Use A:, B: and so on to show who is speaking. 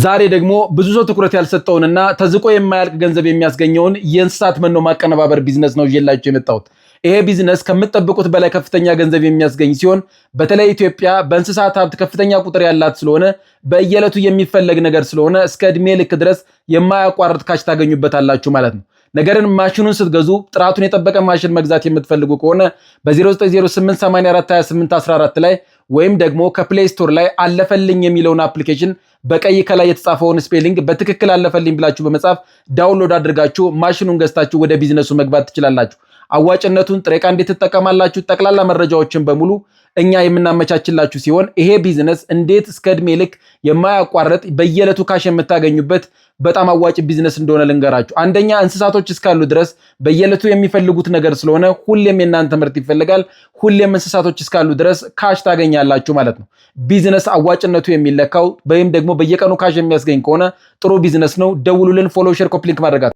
A: ዛሬ ደግሞ ብዙ ሰው ትኩረት ያልሰጠውንና ተዝቆ የማያልቅ ገንዘብ የሚያስገኘውን የእንስሳት መኖ ማቀነባበር ቢዝነስ ነው ይዤላችሁ የመጣሁት። ይሄ ቢዝነስ ከምትጠብቁት በላይ ከፍተኛ ገንዘብ የሚያስገኝ ሲሆን በተለይ ኢትዮጵያ በእንስሳት ሀብት ከፍተኛ ቁጥር ያላት ስለሆነ በየዕለቱ የሚፈለግ ነገር ስለሆነ እስከ ዕድሜ ልክ ድረስ የማያቋርጥ cash ታገኙበታላችሁ ማለት ነው። ነገር ግን ማሽኑን ስትገዙ ጥራቱን የጠበቀ ማሽን መግዛት የምትፈልጉ ከሆነ በ0908842814 ላይ ወይም ደግሞ ከ Play Store ላይ አለፈልኝ የሚለውን application በቀይ ከላይ የተጻፈውን spelling በትክክል አለፈልኝ ብላችሁ በመጻፍ download አድርጋችሁ ማሽኑን ገዝታችሁ ወደ ቢዝነሱ መግባት ትችላላችሁ። አዋጭነቱን፣ ጥሬ ዕቃ እንዴት ትጠቀማላችሁ፣ ጠቅላላ መረጃዎችን በሙሉ እኛ የምናመቻችላችሁ ሲሆን ይሄ ቢዝነስ እንዴት እስከ ዕድሜ ልክ የማያቋርጥ በየዕለቱ cash የምታገኙበት በጣም አዋጭ ቢዝነስ እንደሆነ ልንገራችሁ። አንደኛ እንስሳቶች እስካሉ ድረስ በየዕለቱ የሚፈልጉት ነገር ስለሆነ ሁሌም የእናንተ ምርት ይፈልጋል። ሁሌም እንስሳቶች እስካሉ ድረስ cash ታገኛላችሁ ማለት ነው። ቢዝነስ አዋጭነቱ የሚለካው ወይም ደግሞ በየቀኑ cash የሚያስገኝ ከሆነ ጥሩ ቢዝነስ ነው። ደውሉልን። Follow፣ share፣ copy link ማድረጋት